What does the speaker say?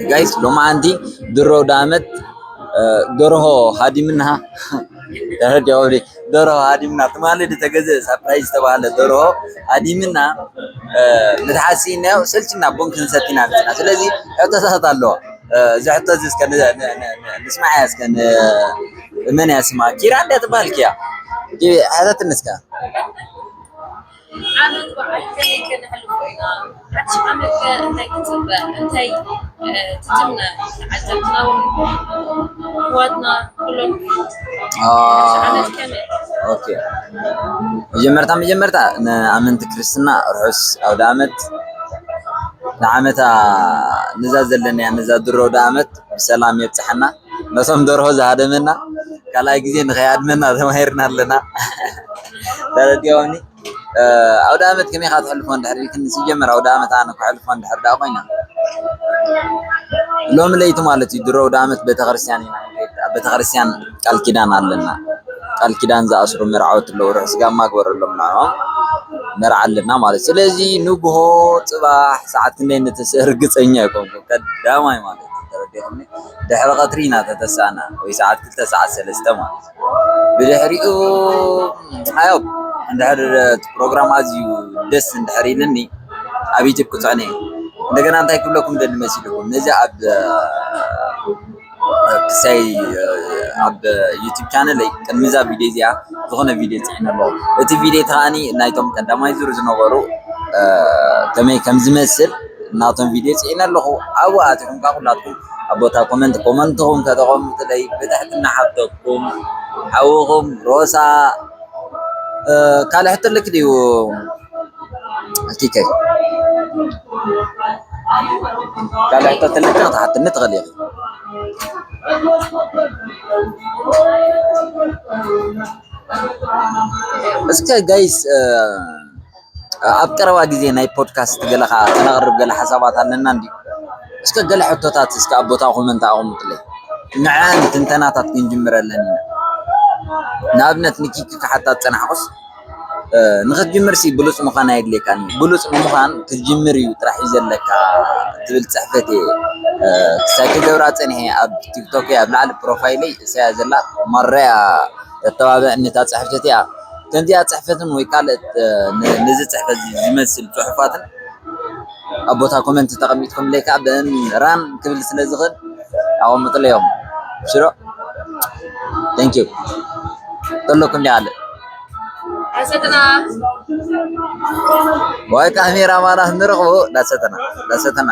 ጋይስ፣ ሎማዓንቲ ድሮ ዳመት ደርሆ ሃዲምና። ተረዲኦም ደርሆ ሃዲምና። ትማሊ ዝተገዘ ሳፕራይዝ ዝተባሃለ ደርሆ ሃዲምና። ምትሓሲናዮ ሰልችና ቡን ክንሰቲና ንስና። ስለዚ ሕቶታት ኣለዋ። እዚ ሕቶ እዚ እስከ ንስማዕያ እስከ። መን እያ ስማ? ኪራ እንድያ ትበሃል። ኪያ፣ ሕተትኒ እስከ። ዓመት በዓል ከመይ ከነሕልፎ ኢና? ሓድሽ ዓመት ከ እንታይ ክንፅበ? እንታይ ትትምነ? ተዓዘብትና እውን ኣሕዋትና ኩሎም ሓድሽ ዓመት ከመይ? ኦኬ፣ መጀመርታ መጀመርታ ንኣመንቲ ክርስትና ርሑስ ኣውደ ዓመት። ንዓመታ ንዛ ዘለናያ ነዛ ድሮ ኣውደ ዓመት ብሰላም የብፅሐና። ነቶም ደርሆ ዝሃደመና ካልኣይ ግዜ ንኸይሃድመና ተማሂርና ኣለና። ተረዲኦምኒ። ኣውደ ዓመት ከመይ ኢኻ ተሕልፎ እንድሕር ኢልክኒ፣ ሲጀመር ኣውደ ዓመት ኣነ ከሕልፎ እንድሕር ደኣ ኮይና፣ ሎሚ ለይቲ ማለት እዩ፣ ድሮ ኣውደ ዓመት ቤተክርስትያን ኢና ንኸይድ። ኣብ ቤተክርስትያን ቃል ኪዳን ኣለና። ቃል ኪዳን ዝኣስሩ መርዓውቲ ኣለዉ፣ ርሑስ ጋማ ግበረሎም ንዕኦም። መርዓ ኣለና ማለት። ስለዚ ንግሆ ጽባሕ ሰዓት ክንደይ ንተስእ ርግጸኛ ኣይኮንኩን፣ ቀዳማይ ማለት እዩ። ተረዲኹምኒ? ድሕሪ ቀትሪ ኢና ተተሳእና፣ ወይ ሰዓት ክልተ ሰዓት ሰለስተ ማለት እዩ። ብድሕሪኡ ኣዮ እንድሕር እቲ ፕሮግራም ኣዝዩ ደስ እንድሕር ኢልኒ ኣብ ዩቲብ ክጽዕነ እየ። እንደገና እንታይ ክብለኩም ደሊ መሲልኩም፣ ነዚ ኣብ ክሳይ ኣብ ዩቲብ ቻነለይ ቅድሚ እዛ ቪድዮ እዚኣ ዝኾነ ቪድዮ ጽዒነ ኣለኹ። እቲ ቪድዮ እቲ ከዓኒ ናይቶም ቀዳማይ ዙር ዝነበሩ ከመይ ከም ዝመስል ናቶም ቪድዮ ጽዒነ ኣለኹ። ኣብኡ ኣቲኹም ከኣ ኩላትኩም ኣብ ቦታ ኮመንት ኮመንትኹም ከተቐምጡለይ ብትሕትና ሓተኩም። ሓውኹም ሮሳ። ካልእ ሕቶ ኣለኪ ድዩ? ኪከይ ካልእ ሕቶ ተለኪ ክትሓትኒ ትኽእሊ ኢኺ። እስከ ጋይስ፣ ኣብ ቀረባ ግዜ ናይ ፖድካስት ገለ ከዓ ከነቕርብ ገለ ሓሳባት ኣለና እንዲ። እስከ ገለ ሕቶታት እስከ ኣብ ቦታ ኮመንት ኣቐምጡለይ። ንዐን ትንተናታት ክንጅምረለን ኢና። ንኣብነት ንኪኪ ክሓታ ዝጸናሕኩስ፣ ንኽትጅምር ሲ ብሉጽ ምዃን ኣየድልየካን እዩ። ብሉጽ ንምዃን ክትጅምር እዩ ጥራሕ እዩ ዘለካ ትብል ጽሕፈት እየ ክሳይ ክገብራ ጸኒሐ። ኣብ ቲክቶክ ኣብ ላዕሊ ፕሮፋይለይ እሳያ ዘላ ማረያ ተተባብዕኒ እታ ጽሕፈት እያ። ከምዚኣ ጽሕፈትን ወይ ካልእ ነዚ ጽሕፈት ዝመስል ጽሑፋትን ኣብ ቦታ ኮመንት ተቐሚጥኩምለይ ከዓ ብእን ራን ክብል ስለ ዝኽእል ኣቐምጥለዮም። ሽሮ። Thank you። ተለኩም ዲኣለ ሓሰትና ወይ ካሜራ ማና ንረኽቦ ዳሰተና ዳሰተና